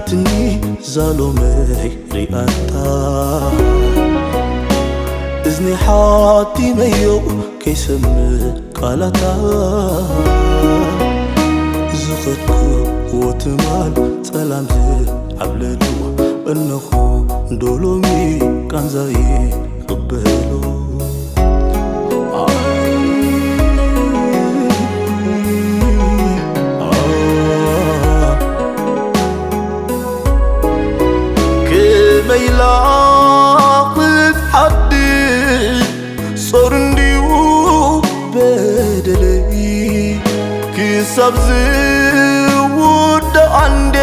ትኒ ዛሎመይ ሪኣታ እዝኒ ሓቲመዮ ከይሰምዕ ቃላታ ዝኸድኩዎ ትማል ጸላም ዓብለሉ እነኹ ዶሎሚ ቃንዛየ ቅበሎ ከመይ ኢላ ክትሓድር ጾር እንድዩ በደለይ ክሳብ ዝውዳእ እንዴ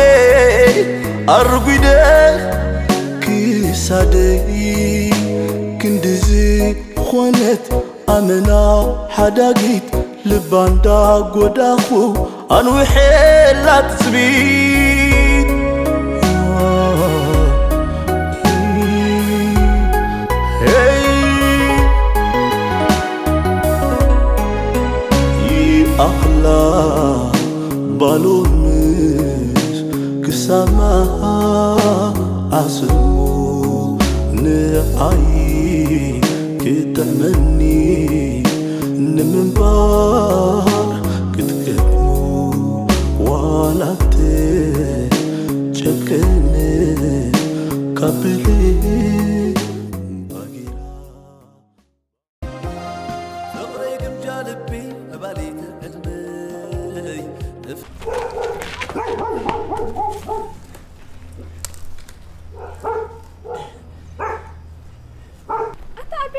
ኣርጒደ ክሳደይ ክንድዚ ኾነት ኣመና ሓዳጊት ልባ እንዳጎዳኹ ኣንውሐላ ትጽቢት ሄይ ይኣኽላ ባሎምስ ክሳማ ዓስሞ ንዓይ ክጥዕመኒ ንምንባር ክትገጥሙ ዋላ ትጨክን ካብ ብልህ ባጌራ ፍቕረይ ግምጃ ልቢ ነባሊት ዕልመይ ኣታ ኣቤ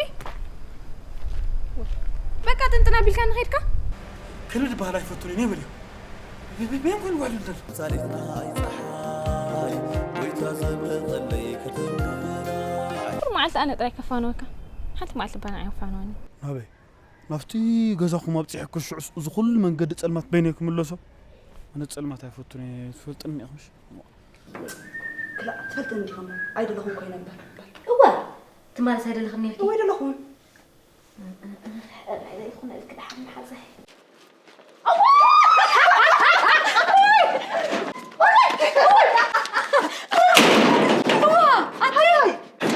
በቃ ጥንጥና ቢልካ ንኸድካ ክልል ባህል ኣይፈቱን እኔ በልዩ ቤም ግን ጓል እንደር ሳሌትና ኣይፀሓይ ጎይታ ዘበቐለይ ከተምራ ኩሉ መዓልቲ ኣነ ጥራይ ከፋንወካ ሓንቲ መዓልቲ ባና ኣይፋንወኒ ናበይ ናብቲ ገዛኹም ኣብፂሐ ክሽዑስ እዚ ኩሉ መንገዲ ፀልማት በይነይ ክምለሶ ኣነ ፀልማት ኣይፈቱን እየ ትፈልጥኒ ኢኹምሽ ክላእ ትፈልጥኒ ዲኻ እሞ ኣይደለኹን ኮይነ እምበር እወ ትማልስ ኣይደለኽን ነርኪ እወ ኣይደለኹን ሕራይ ዘይኮነ እልክ ደሓን መሓዛይ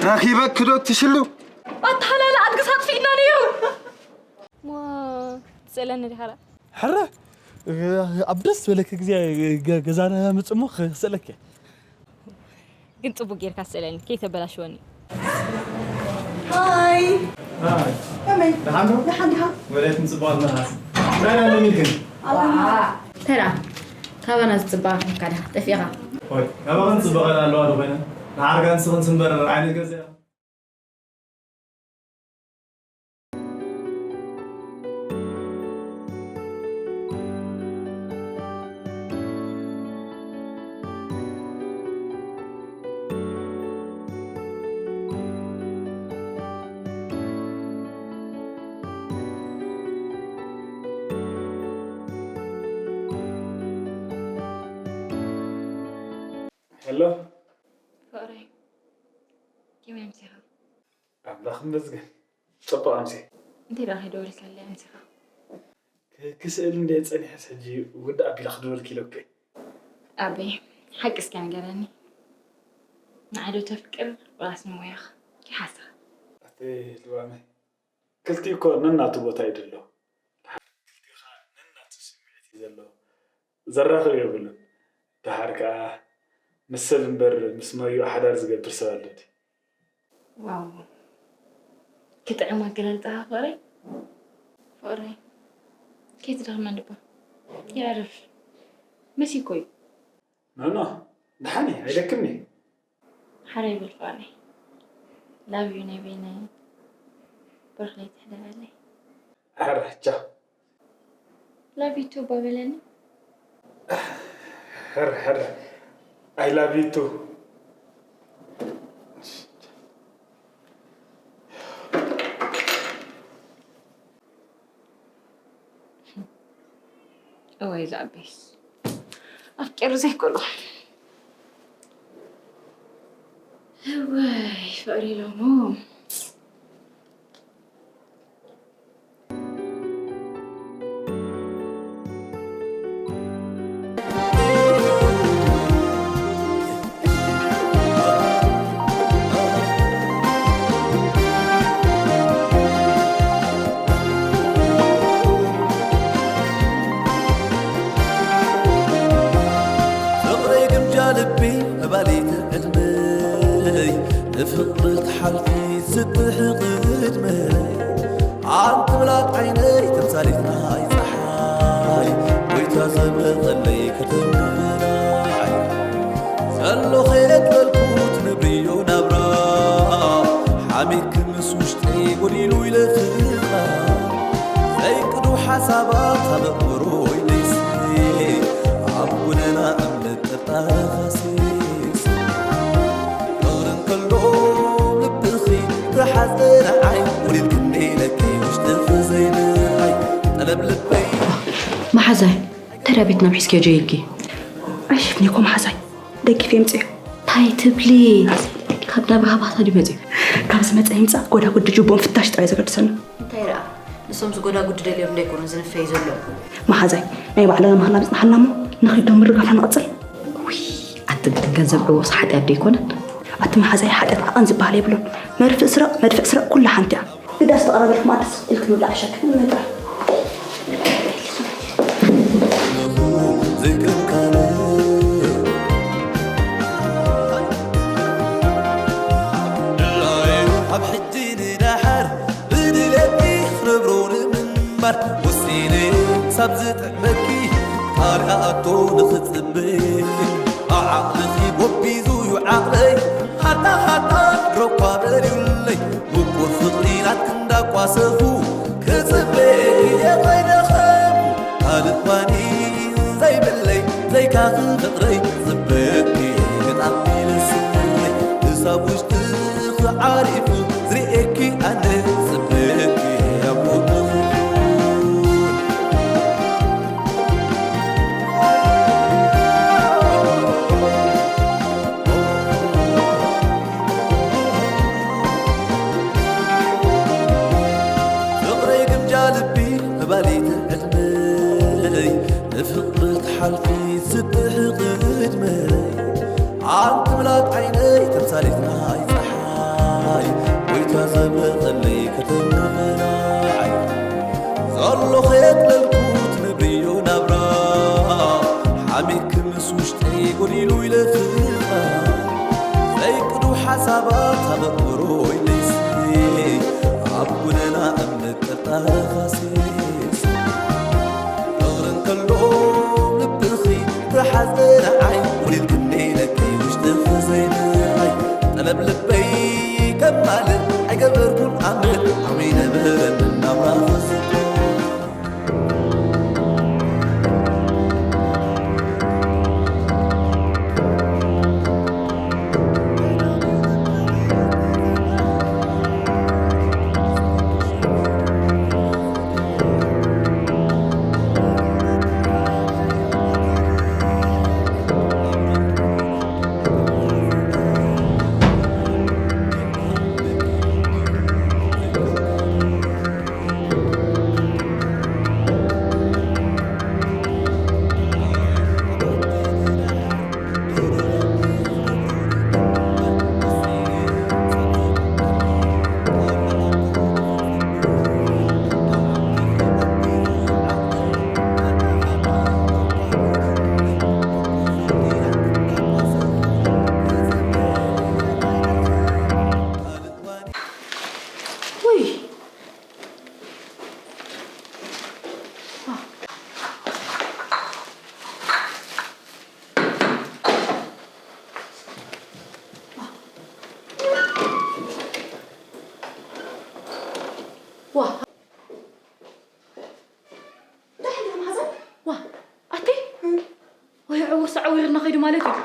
ረኺበኪ ዶ ትሽሉ ኣተሓላለ ኣድግስ ኣጥፊእና ነይሩ ሞ ክትስእለኒ ዲኻ ደኣ ሕረ ኣብ ደስ ዝበለኪ ግዜ ገ- ገዛና ምጽሞ ክስእለኪ ግን ጽቡቅ ጌርካ ስእለኒ ከይተበላሽወኒ ሃይ ሃይ። ከመይ ደሓን ዶ? ደሓን ዲኻ ወላይት ምጽባቕ ኣለኻ ናይ ኣለኒ ግን ተራ ካባና ዝጽባቕ ካ ዲኻ ጠፊኻ ወይ ካባኽን ጽበቐን ኣለዋ ዶ ኮይነ ንዓርጋን ስኽን ስንበር ዓይነት ገዛ ሄሎ ፍቕረይ ከመይ ኣምሲኻ ኣምላኽ ይመስገን ጽቡቕ ኣምሲ እንታይ ደኣ ከይደወልካለይ ኣምሲኻ ክስእል እንደ ጸኒሐስ ሕጂ ውድ ኣቢለ ክድወልኪ ኢለኩ ኣበይ ሓቂ እስከ ንገረኒ ንዓይ ዶ ተፍቅር ወላስ ንሞያኽ ይሓስኻ ኣቲ ልዋመይ ክልቲኡ እኮ ነናቱ ቦታ እዩ ዘሎ ሓደ ክልቲኡ ከዓ ነናቱ ስምዒት እዩ ዘሎ ዘራኽብ የብሉን ደሓር ከዓ ምስ ሰብ እምበር ምስ መሪኡ ሓዳር ዝገብር ሰብ ኣሎ ድዩ ዋው ክጥዕም ኣገላልፃኻ ፍቕረይ ፍቕረይ ከይትደኽመኒ እባ የዕርፍ መሲኮ እዩ ኖኖ ደሓን እየ ኣይደክምን እየ ሓረይ በል ፍቕረይ ላቭ ዩ ናይ በይነይ ብሩኽ ለይቲ ሕደረለይ ሕርሕ ቻው ላቭ ዩ ቱ እባ በለኒ ሕርሕ ሕርሕ ኣይ ላቭ ዩ ቱ እወይ ዝኣቤስ ኣፍቂሩ ዘይኮሎ እወይ ፍቕሪ ኢሎሞ ብትሓልፊ ዝብሕ ቅድመ ኣንቲ ምላጥ ዓይነይ ተምሳሌት ናይ ፀሓይ ጎይታ ዘብረቐለይ ከተምናይ ዘሎ ከየጥለልኩት ንብዮ ናብራ ሓሚድኪ ምስ ውሽጠይ ጎዲሉ ኢለ ፍቕራ ዘይቅዱ ሓሳባት ኣብ ኣእምሮይ ለይሲ ኣብ ጎደና እምነት ጠርጣረ ኻሲስ ፍቕርን ከሎ ልብኺ ተሓዘነ ዓይ ወሊድክኒ ኢለኪ ውሽጥኺ ዘይንዓይ ጠለብ ልበይ መሓዛይ ተዳ ቤት ናብ ሒዝኪዮ ጀይልኪ ኣይሽፍኒ እኮ መሓዛይ ደጊፍ የምፅዮ ታይ ትብሊ ካብ ናብ ሃባታ ድዩ መፅዩ ካብ ዝመፀ ይምፃ ጎዳ ጉዲ ጅቦን ፍታሽ ጥራይ ዘገድሰና እንታይ ርኣ ንሶም ዝጎዳ ጉዲ ደልዮም እንዳይኮኑን ዝንፈዩ ዘለዉ መሓዛይ ናይ ባዕልና ምህላ ምፅናሓና እሞ ንኺዶ ምርጋፍና ንቐፅል ውይ ኣቲ ግን ገንዘብ ዕዎስ ሓጢኣት ዶ ኣይኮነን ኣቲ መሓዛይ ሓጢኣት ዓቐን ዝበሃል የብሉን መርፍእ ስረቕ መድፍዕ ስረቕ ኩላ ሓንቲ እያ ግዳስ ተቐረበልኩም ኣደስ ኢልክን ውላ ዕሸክ ንጥራሕ ዘይከልካለ ድላየ ኣብ ሕጂ ንዳሓር ብድሌቲ ክነብሮ ንምንባር ወሲነ ክሳብ ዝጥዕመኪ ቃል ኣቶ ንኽጽበ ኣዓቕልኺ ጎቢዙ ዩ ዓቕለይ ሃታ ሃታ ድሮኳ በልዩለይ ምቁር ፍቕሪ ናትኪ እንዳቋሰኹ ክጽበ የቐይደኸ ካልእ ዋኒን ዘይብለይ ዘይካኺ ፍቕረይ ጽበኪ ግጣም ኢለ ስምረይ ክሳብ ውሽጥኺ ዓሪፉ ዝርእየኪ ኣነ ጽበኪ ኣብ ጎንኺ ፍቕረይ ግምጃ ልቢ መባሊት ዕድመይ ንፍቕሪ ትሓልፊ ዝብሕ ቅድመይ ኣንቲ ምላጥ ዓይነይ ተምሳሌት ናይ ፀሓይ ጎይታ ዘብረቐለይ ከተምናዓይ ዘሎ ከየጥለልኩት ንብዮ ናብራ ሓሚድኪ ምስ ውሽጠይ ጎዲሉ ኢለ ፍቕራ ዘይቅዱ ሓሳባት ኣብ ኣእምሮይ ለይሲ ኣብ ጎደና እምነት ጠርጣረ ኻሲስ ፍቕሪ እንከሎ ልብኺ ተሓዘነ ዓይ ወሊድክኒ ኢለኪ ውሽጥኺ ዘይምርኣይ ጠለብ ልበይ ከማልእ ኣይገበርኩን ኣምር ዓብይ ነበረኒ ናብራ ክዝኮ ዋ እንታይ ሓሊፉ መሓዛይ ዋ ኣቲ ወይ ዕውር ሰዓዊርና ከይዱ ማለት እዩ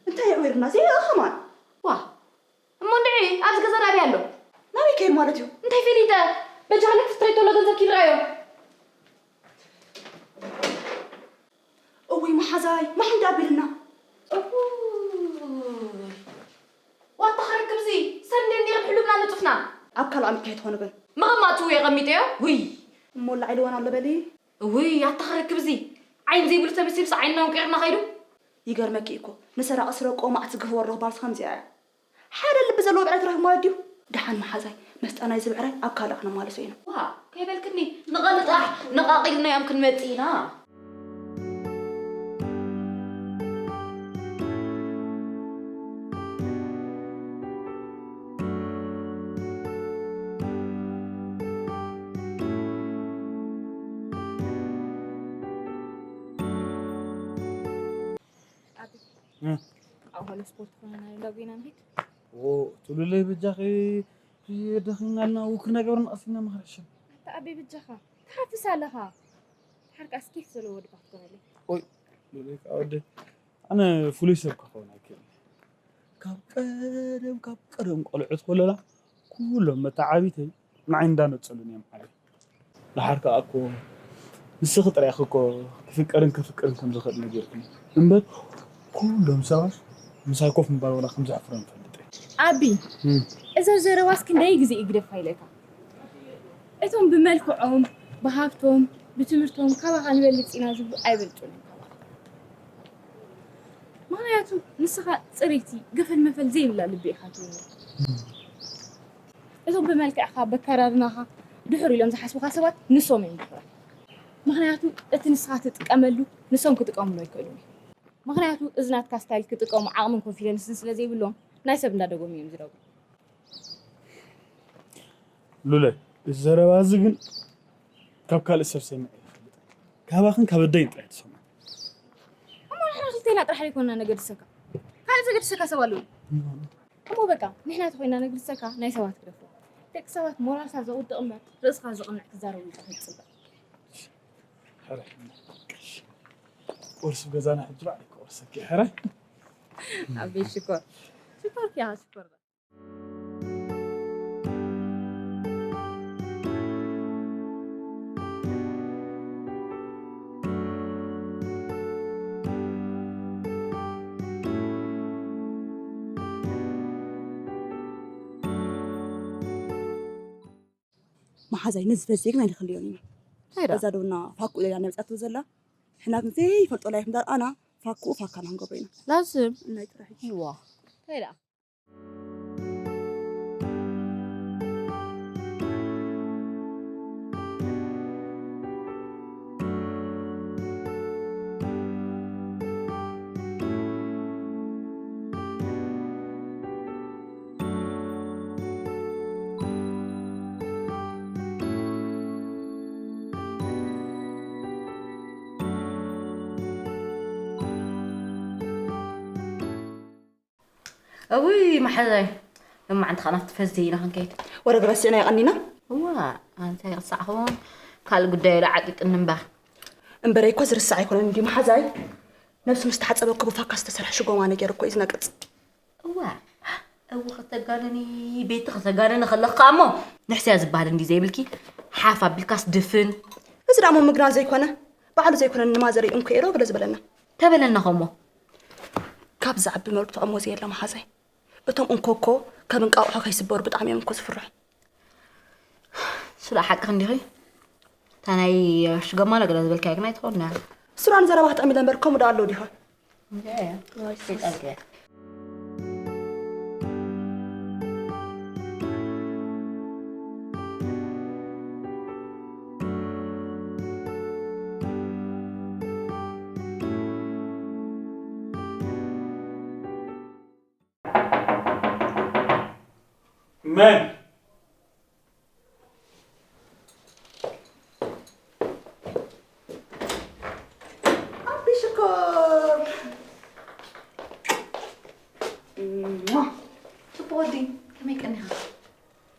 እንታይ የዕዊርና እዚኣ ከማን ዋ እሞ እንድዒ ኣብዚ ገዛ ናበይ ኣሎ ናበይ ከይድ ማለት እዩ እንታይ ፈሊጠ በጃኻ ንክፍትረይ ተሎ ገንዘብ ኪድራዮ እውይ መሓዛይ ማሕንዳ ኣቢልና ዋታ ክረክብ እዚ ሰንዴ እንዲርብ ሕሉብና ንጡፍና ኣብ ካልእ ኣምኪሐ ትኾኑ ግን መቐማእትኡ የቐሚጠዮ ውይ እሞ ላዕሊ ዋን ኣሎ በሊ እውይ ኣታ ክረክብ እዚ ዓይን ዘይብሉ ተመሲሉስ ዓይንና ውቂርና ኸይዱ ይገርመኪ እኮ ንሰራቒ ስረቆ ማዕት ዝግህቦ ኣለኹ ባልሲ ከምዚኣ እያ ሓደ ልቢ ዘለዎ ብዕራይ ትረኽቢ ማለት ድዩ? ደሓን መሓዛይ መስጣ ናይዚ ብዕራይ ኣብ ካልእ ክነማልሶ ኢና። ዋእ ከይበልክኒ ንቐንጣሕ ነቓቒልናዮም ክንመጽእ ኢና። እ። ኣብኡ ኾነ ስፖርት ኮነ ናይ እንዳ ጎይና ንኺድ። ኦ፣ ትብሉለይ በጃኺ፣ ደኺምና ኣለና፣ ውክር ነገር ንቐሲና ምኽር ይሻል። ኣታ ኣቤ በጃኻ፣ ትሓፍስ ኣለኻ። ድሓር ከኣ ስኬት ዘለዎ ወዲ እኳ ክትኮነለይ። ኦይ፣ ሉለይ ከኣ ወደይ፣ ኣነ ፍሉይ ሰብ ክኸውን ኣይክእልን። ካብ ቀደም፣ ካብ ቀደም ቆልዑት ከለና ኩሎም መተዓቢተይ ንዓይ እንዳነጸሉኒ እዮም ዓብዮም። ደሓር ከኣ እኮ ንስኺ ጥራይ ኢኺ እኮ ክፍቀርን ከፍቅርን ከም ዝኽእል ነጊርክኒ እምበር፣ ኩሎም ሰባት ምሳይ ኮፍ ምባል ወላ ከም ዘሕፍሮም ይፈልጥ እየ። ኣቢ፣ እም። እዛ ዘረባስ ክንደይ ግዜ ይግደፋ ኢለካ? እቶም ብመልክዖም፣ ብሃብቶም፣ ብትምህርቶም ካባኻ ንበልጽ ኢና ዝብሉ ኣይበልጹን እዮም ካባኻ። ምኽንያቱ ንስኻ ጽርይቲ፣ ገፈል መፈል ዘይብላ ልቢ ኢኻ ትህልዎ። እቶም ብመልክዕኻ፣ በከዳድናኻ ድሑር ኢሎም ዝሓስቡኻ ሰባት ንሶም እዮም ድሑራት። ምኽንያቱ እቲ ንስኻ ትጥቀመሉ ንሶም ክጥቀምሉ ኣይክእሉን እዮም። ምኽንያቱ እዚ ናትካ ስታይል ክጥቀሙ ዓቕምን ኮንፊደንስን ስለ ዘይብሎም ናይ ሰብ እንዳደገሙ እዮም ዝነብሩ። ሉለ፣ እዚ ዘረባ እዚ ግን ካብ ካልእ ሰብ ሰሚዐ ኣይፈልጥን። ካባኽን ካብ ኣደይን ጥራይ ዝሰምዖ። እሞ ንሕና ክልቴና ጥራሕ ኣይኮንና ነገድሰካ። ካልእ ዘገድሰካ ሰብ ኣሎ? እሞ በቃ፣ ንሕና ተኾይንና ነግድሰካ፣ ናይ ሰባት ግደፎ። ደቂ ሰባት ሞራልካ ዘውድቕ እምበር፣ ርእስኻ ዘቕንዕ ክዛረቡ ኢኻ ክትጽበ። ሕራይ። ቁርሲ ገዛና ሕጂ ባዕለይ ክቆርሰኪ፣ ሕራይ። ኣቤት ሽኮር። ሽኮር ኪያ፣ ሽኮር። መሓዛይ ነዚ ፈዜ ግን ኣይንኽልዮን ኢና። እንታይ ደኣ? እዛ ደውና ፋኩ ኢላ መጻቶ ዘላ፣ ሕና ግን ዘይፈልጦ ላይፍ እንዳርኣና ፋኩ ፋካና ክንገብሮ ኢና። ላዝም። እናይ ጥራሕ እዩ። ይዋ። እንታይ ደኣ? እውይ መሓዛይ፣ ሎማዓንቲ ኸዓ ናብቲ ፈስቲ ኢና ክንከይድ። ወረ ረሲዕና ይቐኒና። እዋ፣ ኣንታይ ረሳዕኹም፣ ካልእ ጉዳይ ኢሉ ዓጢጥኒ እምበር። እምበረይ እኮ ዝርሳዕ ኣይኮነን እንድዩ መሓዛይ። ነብሱ ምስ ተሓጸበ እኮ ብፋካ ዝተሰርሐ ሽጎማ ነገር እኮ እዩ ዝነቅጽ። እዋ፣ እው ከተጋንኒ፣ ቤቲ ከተጋንኒ ከለኻ እሞ ንሕስያ ዝበሃል እንድዩ ዘይብልኪ፣ ሓፍ ኣቢልካስ ድፍን። እዚ ደኣ እሞ ምግናን ዘይኮነ፣ ባዕሉ ዘይኮነ ንማዘረይ እንኮ ኤሮ ገለ ዝበለና። ተበለና ኸሞ። ካብ ዝዓቢ መርብቶ እሞ ዘየለ መሓዛይ። እቶም እንኮ እኮ ከም እንቋቑሖ ከይስበሩ ብጣዕሚ እዮም እኮ ዝፍርሑ። ስለ ሓቅኺ እንዲኺ? እታ ናይ ሽጎማ ነገር ዝበልካያ ግን ኣይትኸውን እያ። ስራን ዘረባ ክትጠሚ እምበር ከምኡ ዶ ኣሎ ዲኹ? እንዴ፣ ወይ ስልጣን እያ። መን? ኣቢ ሽኮር። እማ። ጽቡቕ ወዲ፣ ከመይ ቀኒኻ?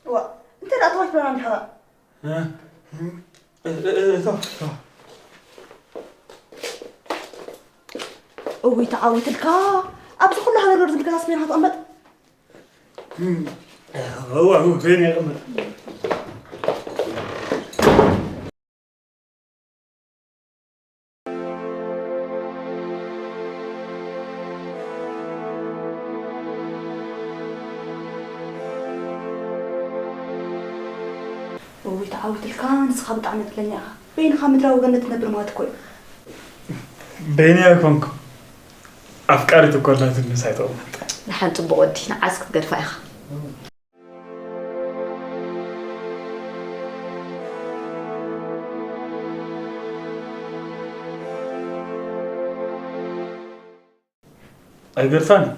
እዋ፣ እንታይ ደኣ ተዋሽ ብለና እንዲኻ? እ፣ እ፣ እ፣ እቶ፣ እቶ። እውይ፣ ተዓዊትልካ። ኣብዚ ኩሉ ሃገር ዶ ዝብል ገዛ ስሜን ሃትቐመጥ? እም፣ እዋ፣ እዋ፣ በይነ ይቐመጥ። እውይ፣ ተዓዊትልካ፣ ንስኻ ብጣዕሚ ዕድለኛ ኢኻ። በይንኻ ምድራዊ ገነት ትነብር ማለት እኮ እዩ። በይነይ ኣይኮንኩ፣ ኣፍቃሪት እኮ ኣላትኒ፣ ንሳ ኣይተቐመጥ። ደሓን ጽቡቕ ወዲ፣ ንዓስ ክትገድፋ ኢኻ። ኣይገድፋን እዩ።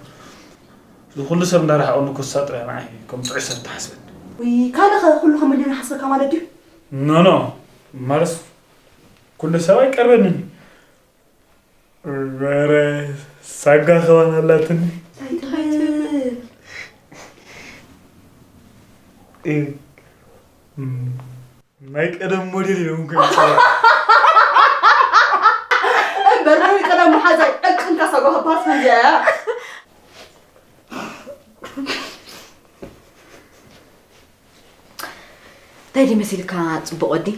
እዚ ኩሉ ሰብ እንዳረሓቐኒ ኮሳ ጥራይ ንዓይ ከም ጥዑይ ሰብ ትሓስበኒ። ውይ፣ ካልእ ኸ ኩሉ ከም ኢሉ ይሓስበካ ማለት ድዩ? ኖ፣ ኖ። ማለትስ ኩሉ ሰብ ኣይቀርበንን እዩ። ረ-፣ ረ-፣ ሳጋ ኸባን ኣላትኒ። እንታይ ትብል? እ፣ ም፣ ናይ ቀደም ሞዴል እዮም ግን። እምበር ናይ ቀደም መሓዛይ ዕቅንካ ሳጓ ክበሃል ከምዚኣ እያ። እንታይ ድዩ መሲልካ ጽቡቕ ወዲ?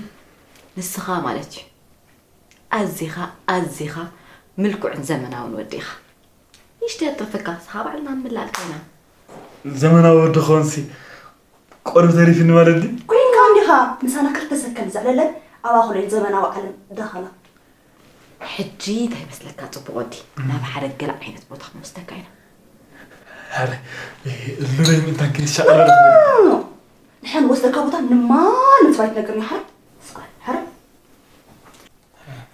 ንስኻ ማለት እዩ። ኣዚኻ፣ ኣዚኻ ምልኩዕን ዘመናውን ወዲ ኢኻ። ንእሽተይ ኣትርፈካ፣ ንስኻ ባዕልና ንምላል ኮይና። ዘመናዊ ወዲ ኾንሲ ቆርብ ተሪፍኒ ማለት ድዩ? ኮይንካ እንዲኻ፣ ምሳና ክልተ ሰከንድ ዘዕለለ፣ ኣብ ኣኹለል ዘመናዊ ዓለም ደኸላ። ሕጂ እንታይ ይመስለካ ጽቡቕ ወዲ? እም። ናብ ሓደ ገለ ዓይነት ቦታ ክንወስደካ ኢና። ኣረ፣ ሉለይ ምእንታን ክንሻቐል ማለት ነው። ንሕና ንወስደካ ቦታ ንማንም ሰብ ኣይትነግርኒ፣ ሓረ? ስቕ በል፣ ሓረ?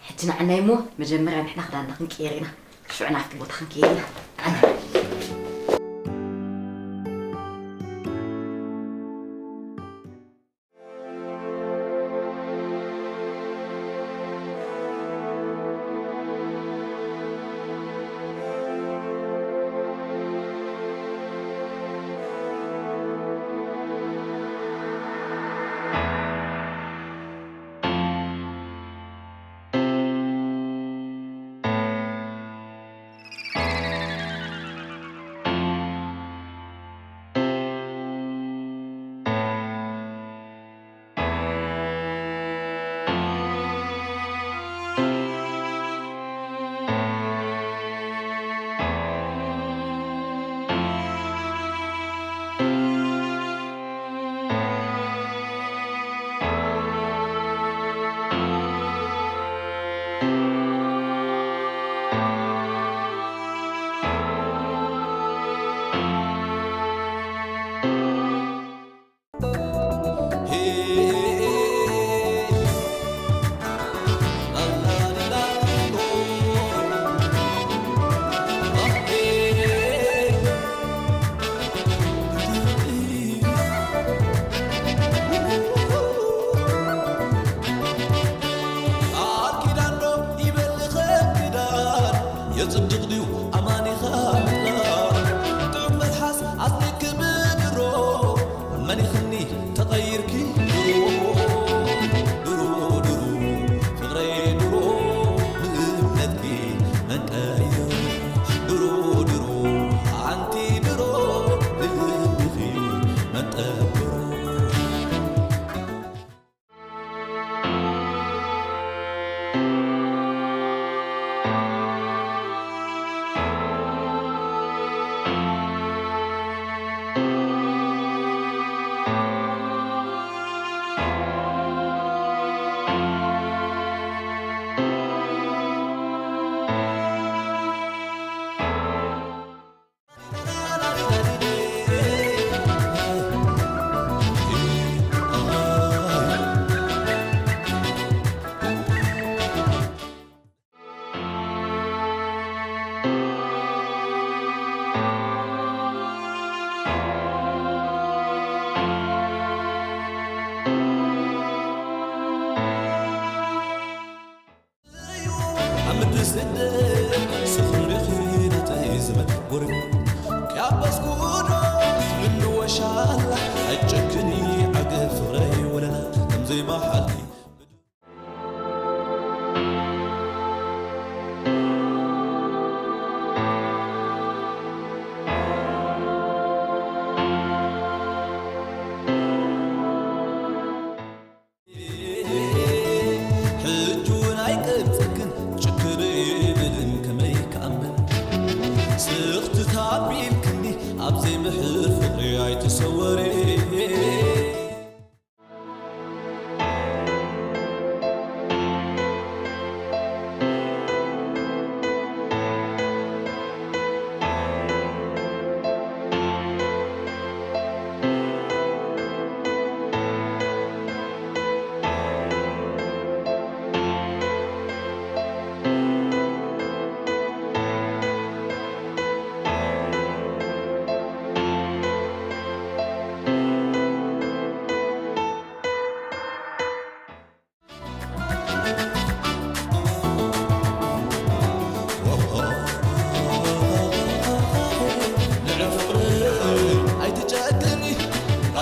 ሕጂ ንዓናይ እሞ መጀመርያ ንሕና ክዳንና ክንቅየር ኢና። ሽዑ ናብቲ ቦታ ክንቅየር ኢና። ኣነ። ቃል ኪዳን ዶ ይበል ከም ክዳን? የጽድቕ ድዩ ኣማን ኢኻ ምድላል? ጥዑም መልሓስ ኣስኒኪ ብድሮ፣ መኒኽኒ ተቐይርኪ ድሮ፣ ድሮ፣ ድሮ፣ ፍቕረይ ድሮ፣ ንእምነትኪ መን ቀይሩ? ድሮ፣ ድሮ፣ ኣንቲ ድሮ፣ ልብኺ መን ጠብሩ?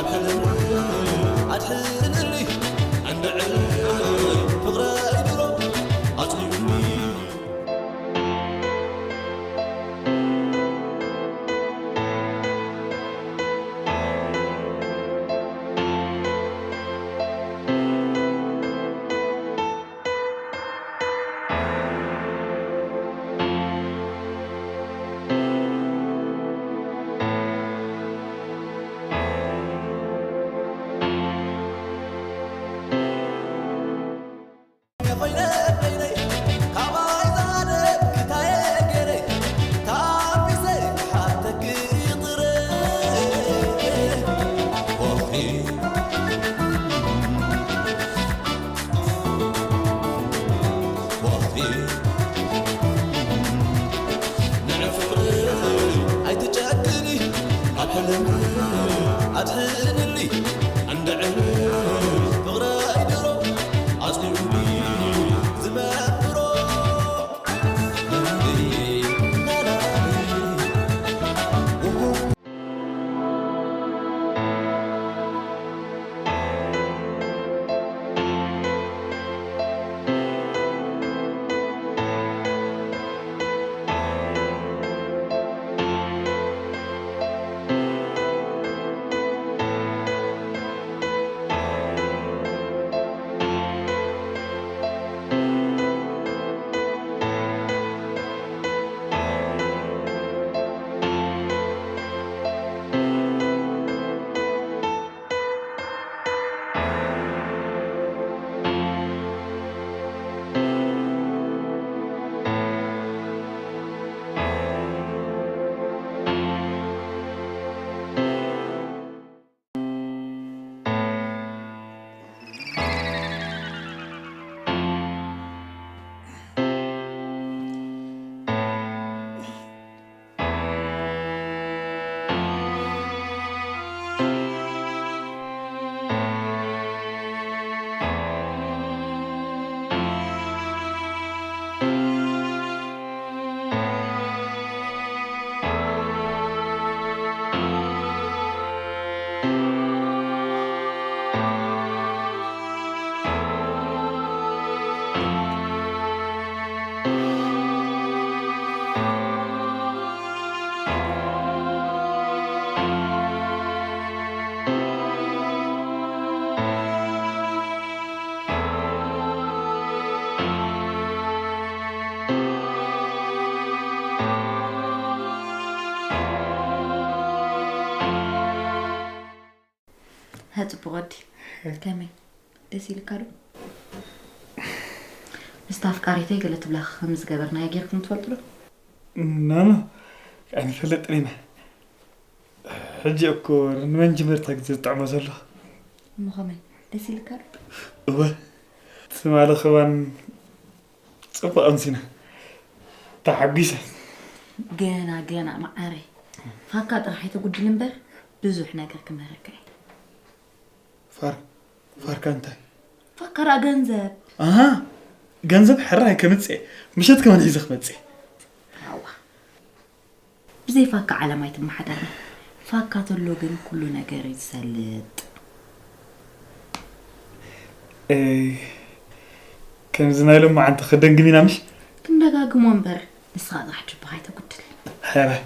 ኣድሕንኒ ኣድሕንኒ እንድዕል ፍቕረይ ድሮ ኣጽሊኡኒ። ኣድሕንኒ እንድዕል ፍቕረይ ድሮ ኣጽሊኡኒ ዝመርምሮ። ሀ፣ ጽቡቕ ወዲ። ከመይ? ደስ ኢልካ ዶ? ምስታ ኣፍቃሪተይ ገለ ትብላኻ ከም ዝገበርናዮ ጌርኩም ትፈልጡ ዶ? ናኖ፣ ኣይንፈልጥን ኢና። ሕጂ እኮ ንመንጀመርታ ግዜ ዝጥዕሞ ዘሎ። እሞ ከመይ? ደስ ኢልካ ዶ? እወ፣ ትማሊ ከማን ጽቡቕ ኣምሲና። ተሓጒሰ። ገና፣ ገና መዓረይ። ፋካ ጥራሕ ኣይተጉድል እምበር ብዙሕ ነገር ክምህረካ እየ። ፋር-፣ ፋርካ እንታይ? ፋካ ደኣ ገንዘብ። ኣሃ፣ ገንዘብ ሕራይ ከምጽእ፣ ምሸት ከማን ሒዘ ክመጽእ። ኣዋ። ብዘይ ፋካ ዓለም ኣይትመሓደርን። ፋካ ተሎ ግን ኩሉ ነገር እዩ ዝሰልጥ። እይ፣ ከምዚ ናይ ሎማዓንቲ ክደግም ኢና ምሽ? ክንደጋግሞ እምበር፣ ንስኻ ጥራሕ ጅባኻ ኣይተጉድል። ሕራይ።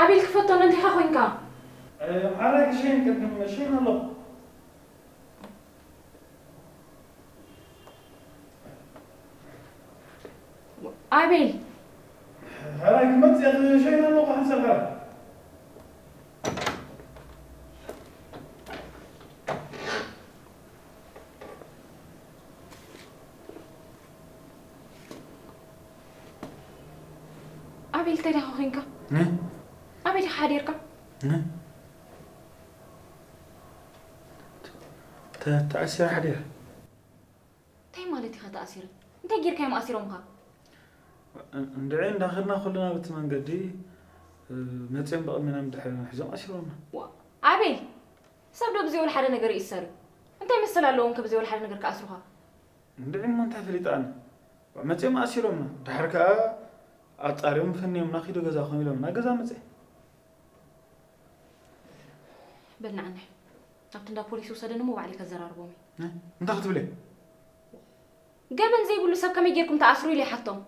ኣቤል ክፈቶ ነንቲኻ ኮይንካ። ሓራይ ክሸይን ቅድም መሸይን ኣለኹ። ኣቤል። ሓራይ ክመጽእ ክሸይን ኣለኹ ሓንሳብ ሓራይ። ኣቤል እንታይ ዳኻ ኮይንካ? እ? ኣበይ ዲኻ ሓዲርካ? እ? ተ-፣ ተኣሲረ ሓዲረ። እንታይ ማለት ኢኻ ተኣሲረ? እንታይ ጌርካ እዮም ኣሲሮምኻ? እ-፣ እንድዒ እንዳኸድና ከለና በቲ መንገዲ፣ እ፣ መጺኦም ብቕድሜና ምድሕሬና ሒዞም ኣሲሮምና። ዋ፣ ኣቤል! ሰብ ዶ ብዘይ ወላ ሓደ ነገር ይእሰር እዩ? እንታይ መሰል ኣለዎም ከ ብዘይ ወላ ሓደ ነገር ክኣስሩኻ? እንድዒ እሞ እንታይ ፈሊጠ ኣነ? መጺኦም ኣሲሮምና። ድሓር ከኣ ኣጻርዮም ፈንዮምና ኪዱ ገዛኹም ኢሎምና ገዛ መጺኤ። በል ንዓና። ኣብቲ እንዳ ፖሊስ ውሰደኒ እሞ ባዕለይ ከዘራርቦም እየ። እ? እንታይ ክትብለይ? ገበን ዘይብሉ ሰብ ከመይ ጌርኩም ትኣስሩ ኢለ ይሓቶም።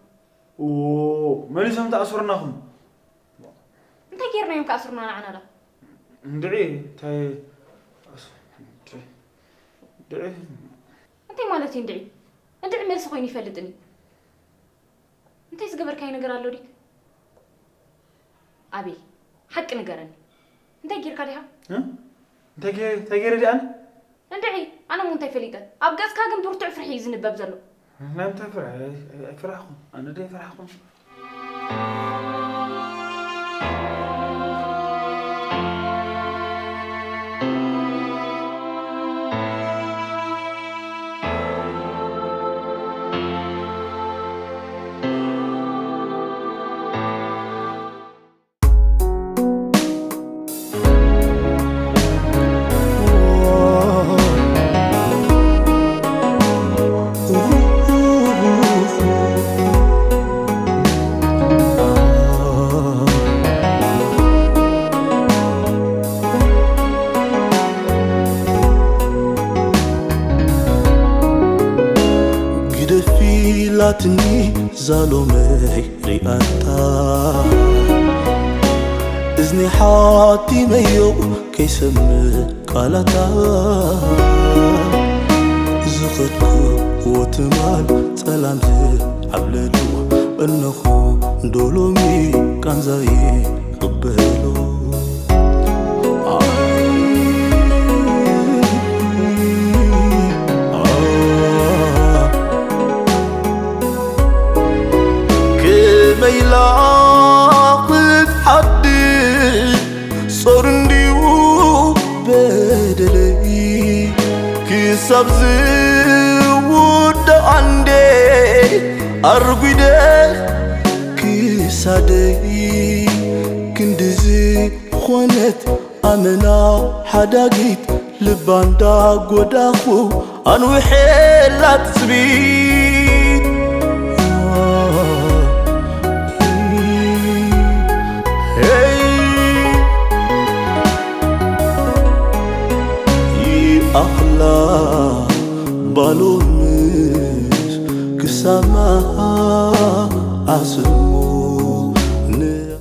ኦ፣ መሊሶም ተኣስሩናኹም። እንታይ ጌርናዮም ክኣስሩና ንዓና ዳ? እንድዒ፣ እንታይ ኣስ-፣ እንድዒ፣ እንድዒ። እንታይ ማለት እዩ እንድዒ? እንድዒ መልሲ ኮይኑ ይፈልጥን እዩ። እንታይ ዝገበርካዮ ነገር ኣሎ ዲክ? ኣቤል፣ ሓቂ ንገረኒ። እንታይ ጌርካ ዲኻ? እ? እንታይ ገ-፣ እንታይ ገይረ ዲኣነ? እንድዒ፣ ኣነ እሞ እንታይ ፈሊጠ? ኣብ ገጽካ ግን ብርቱዕ ፍርሒ እዩ ዝንበብ ዘሎ። ናይ ምንታይ ፍርሒ? ኣይ-፣ ኣይ-፣ ኣይፈራሕኹን። ኣነ ዶ ኣይፈራሕኹን? ግደፊ ኢላትኒ ዛሎመይ ሪኣታ፣ እዝኒ ሓቲመዮ ከይሰምዕ ቃላታ። ዝኸድኩዎ ትማል ጸላም ዝዓብለሉ፣ እነኹ ዶ ሎሚ ቃንዛየ ክቕበሎ። ከመይ ኢላ ክትሓድር ጾር እንድዩ በደለይ፣ ክሳብ ዝውዳእ እንዴ ኣርጒደ ክሳደይ። ክንድዚ ኾነት ኣመና ሓዳጊት፣ ልባ እንዳጎዳኹ ኣንውሐላ ትጽቢት። ሄይ ይኣኽላ ባሎምስ ክሳማ ዓስሞ ን-